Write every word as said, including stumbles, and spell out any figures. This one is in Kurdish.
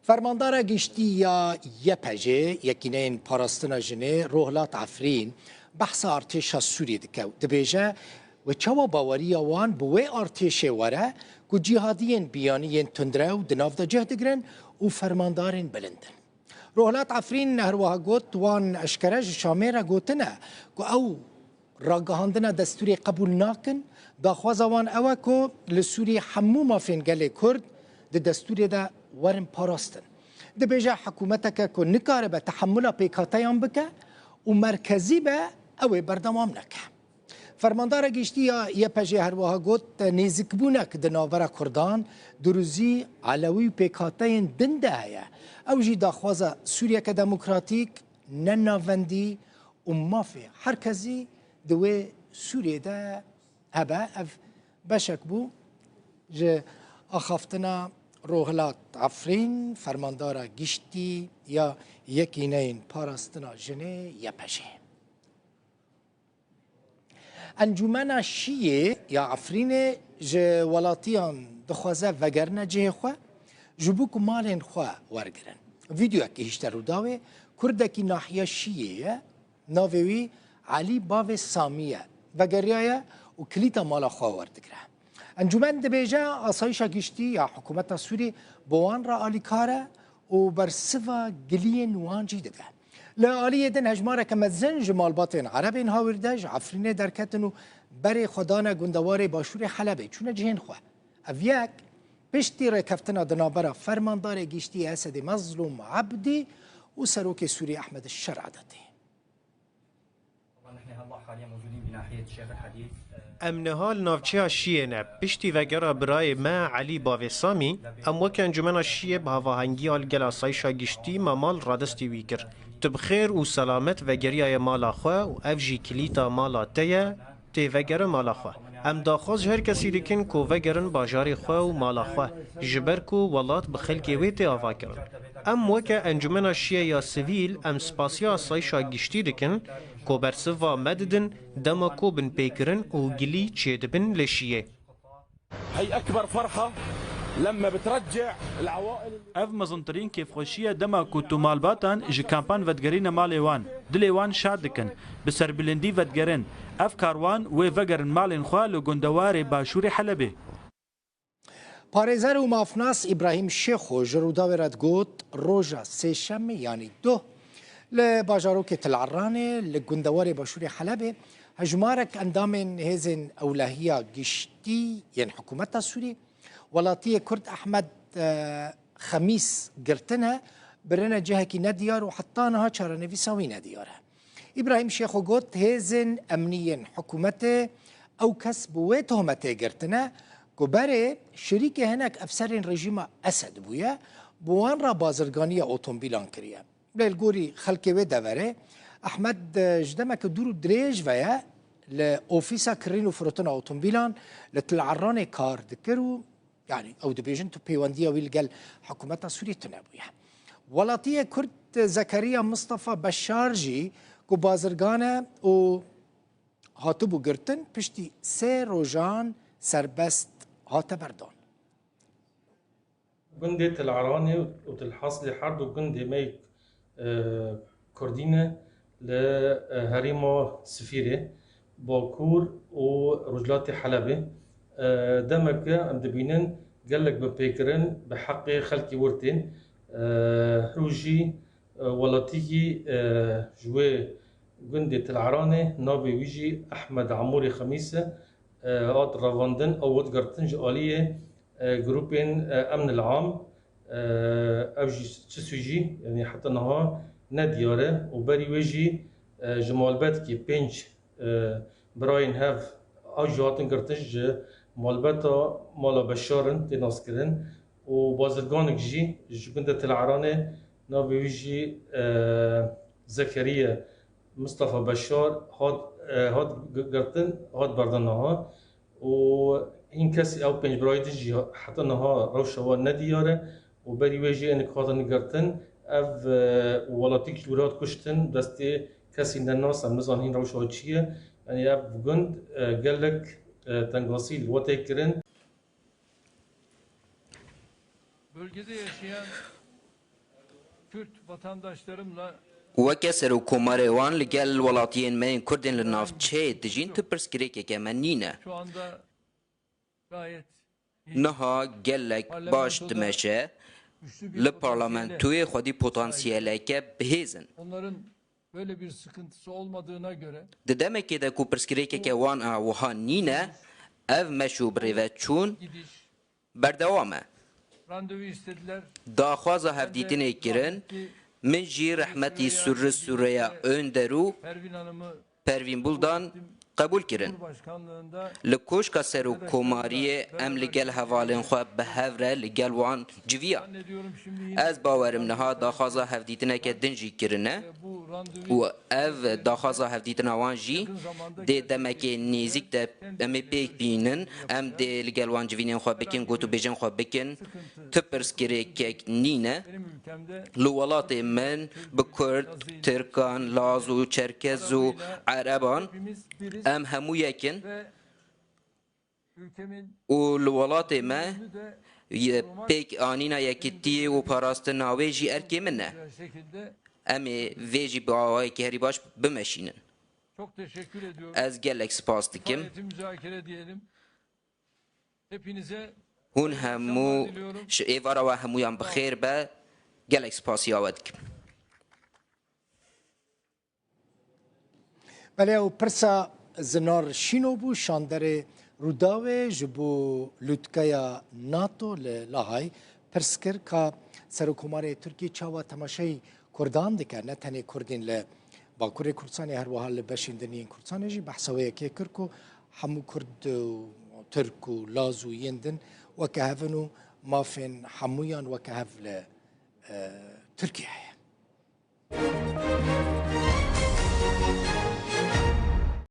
Fermandara Giştî ya Y P J, Yekîneyên Parastina Jinê, Rohilat Efrîn, behsa artêşa Sûriyê dike û dibêje, wê çawa baweriya wan bi wê artêşê were ku cîhadiyên biyanî yên tundrew di nav de cih digirin û fermandarên bilind in. Rohilat Efrîn her wiha got, wan eşkere ji Şamê re gotine ku ew ragihandina destûrê qebûl nakin, daxwaza wan ew e ku li Sûriyê hemû mafên gelê Kurd di destûrê de werin parastin. Dibêje hikûmeteke ku nikaribe tehemûla pêkhateyan bike û merkezî be, ew ê berdewam neke. Fermandara Giştî ya Y P J her wiha got, nêzikbûnek di navbera Kurdan, Duruzî, Elewî û pêkhateyên din de heye. Ew jî daxwaza Sûriyeke demokratîk, ne navendî û mafê her kesî di wê Sûriyê de hebe. Ev beşek bû ji axaftina Rohilat Efrîn, Fermandara Giştî ya Yekîneyên Parastina Jinê, Y P J. Encûmena Şiyê ya Efrînê ji welatiyan dixwaze vegerine cihê xwe, ji bo ku malên xwe wergirin. Vîdeoyekî hişte Rûdawê, Kurdekî nahiya Şiyê ye, navê wî Elî Bavê Samî ye. Vegeriyaye û kilîta mala xwe werdigire. Encûmen dibêje, asayîşa giştî ya hikûmeta Sûrî bi wan re alîkar e û bersiva giliyên wan jî dide. Li aliyê din hejmareke mezin ji malbatên Erebên hawîrde ji Efrînê derketin û berê xwe dane gundewarê başûrê Helebê, çûne cihên xwe. Ev yek piştî rêkeftina di navbera Fermandarê Giştî Esedê Mezlûm Ebdî û Serokê Sûrî Ehmed Şer Edetê. Em niha li navçeya Şiyê ne. Piştî vegera birayê me Elî Bavê Samî, em weke Encûmena Şiyê bi havahengiya li gel asayîşa giştî me mal radestî wî kir. Tu bi xêr û selamet vegeriyaye mala xwe û ev jî kilîta mala te ye, tê vegere mala xwe. Em daxwaz ji her kesî dikin ku vegerin bajarê xwe û mala xwe, ji ber ku welat bi xelkê wê tê avakirin. Em weke Encûmena Şiyê ya Sivîl em spasiya asayîşa giştî dikin ku bersiva me didin dema ku binpêkirin û gilî çêdibin li Şiyê. هي أكبر فرحة لما بترجع العوائل اللي Ev mezintirîn kêfxweşî ye dema ku tu malbatan ji kampan vedigerîne malê wan. Dilê wan şad dikin. Bi serbilindî vedigerin. Ev karwan wê vegerin malên xwe li gundewarê başûrê Helebê. Parêzer û mafnas Îbrahîm Şêxo ji Rûdawê re digot, roja Sêşemê yanî doh li bajarokê Til Eranê li gundewarê başûrê Helebê hejmarek endamên hêzên ewlehiya giştî yên hikûmeta Sûrî welatiyê Kurd Ehmed e, Xemîs girtine, birine cihekî nediyar û heta niha çarenivîsa wî nediyar e. Îbrahîm Şêxo got, hêzên emnî yên hikûmetê ew kes bi wê tohmetê girtine ku berê şirîkê hinek efserên rejîma Esed bûye, bi wan re bazirganiya otomobîlan kiriye. Lê li gorî xelkê wê deverê, Ehmed, e, ji demeke dûr û dirêj ve ye li ofîsa kirîn û firotina otomobîlan li Til Eranê kar dikir û, yanî ew dibêjin tu pêwendiya wî li gel hikûmeta Sûrî tune bûye. Welatiyê Kurd Zekeriya Mistefa Beşar jî ku bazirgan e û hatibû girtin, piştî sê rojan serbest hate berdan. Gundê Til Eranê û Til Hasilê her du gundê me yê, e, kurdî ne li, e, herêma Sifîrê, Bakur û Rojhilatê Helebê. E, demeke em dibînin gelek binpêkirin bi heqê xelkê wir tên. E, Hirû jî, e, welatîkî, e, ji wê gundê Til Eranê, navê wî jî Ehmed Emûrê Xemîs e, e, hat revandin, ew hat girtin ji aliyê e, grûpên, e, Emn el Am, e, ew jî çi sûcî, yanî heta niha nediyar e û berî wê jî, e, ji malbetkî pênc, e, birayên hev ew jî hatin girtin ji malbeta mala Beşar in tê naskirin û bazirganek jî ji gundê Til Eranê navê wî jî, e, Zekeriye Mistefa Beşar hat, e, hat gi-, girtin, hat berdan niha. û hîn kesî ew pênc birayê din jî heta niha rewşa wan nediyar e û berî wê jî hinek hatin girtin. Ev, e, welatîk ji wir hat kuştin, destê kesî nenas, em nizanin hîn rewşa wê çi ye. Yanî ev gund, e, gelek, e, tengasî li we tê kirin. Bölgede yaşayan Kürt vatandaşlarımla Weke serokkomarê wan li gel welatiyên me yên Kurdên li navçeyê dijîn tu pirsgirêkeke me nîne. Şu anda gayet iyi. Niha gelek baş dimeşe, li parlamentoyê xwedî potansiyeleke bihêz in. Onların böyle bir sıkıntısı olmadığına göre Di demekê de ku pirsgirêkeke wan a wiha nîne, ev meş û birêveçûn gidiş berdewam e. Randevu istediler. Daxwaza hevdîtinê kirin, min jî rehmetî Surri Surreya Önder û Pervin Hanım'ı Pervîn Buldan qebûl kirin. Cumhurbaşkanlığında Li Koşka Serokkomariyê em li gel hevalên xwe bi hev re li gel wan civiyan. zannediyorum şimdi yine Ez bawerim niha daxwaza hevdîtineke din jî kirine. Û ev daxwaza hevdîtina wan jî dê demekê nêzîk de em ê pêk bînin, em dê li gel wan civînên xwe bikin, gotûbêjên xwe bikin. Tu pirsgirêkek nîne. Li welatê min bi Kurd, Tirkan, Laz û Çerkez û Ereban em hemû yek in. Ülkemin û li welatê me pêk anîna yekitiyê û parastina wê jî erkê min e. Em ê vê jî bi awayekî herî baş bimeşînin. Çok teşekkür ediyorum. Ez gelek spas dikim. Kifayeti müzakere diyelim. Hepinize Hûn hemû, ji êvara we hemûyan bi xêr be. Gelek spasiya we dikim. Belê, ew pirsa Zinar Şîno bû, şanderê Rûdawê ji bo lûtkeya NATO li Lahey pirs kir ka Serokkomarê Tirkiyê çawa temaşeyî Kurdan dike, ne tenê Kurdên li Bakurê Kurdistanê, her wiha li beşên din yên Kurdistanê jî behsa wê yekê kir ku hemû Kurd û Tirk û Laz û yên din weke hev in û mafên hemûyan weke hev li, e, Tirkiyeyê heye.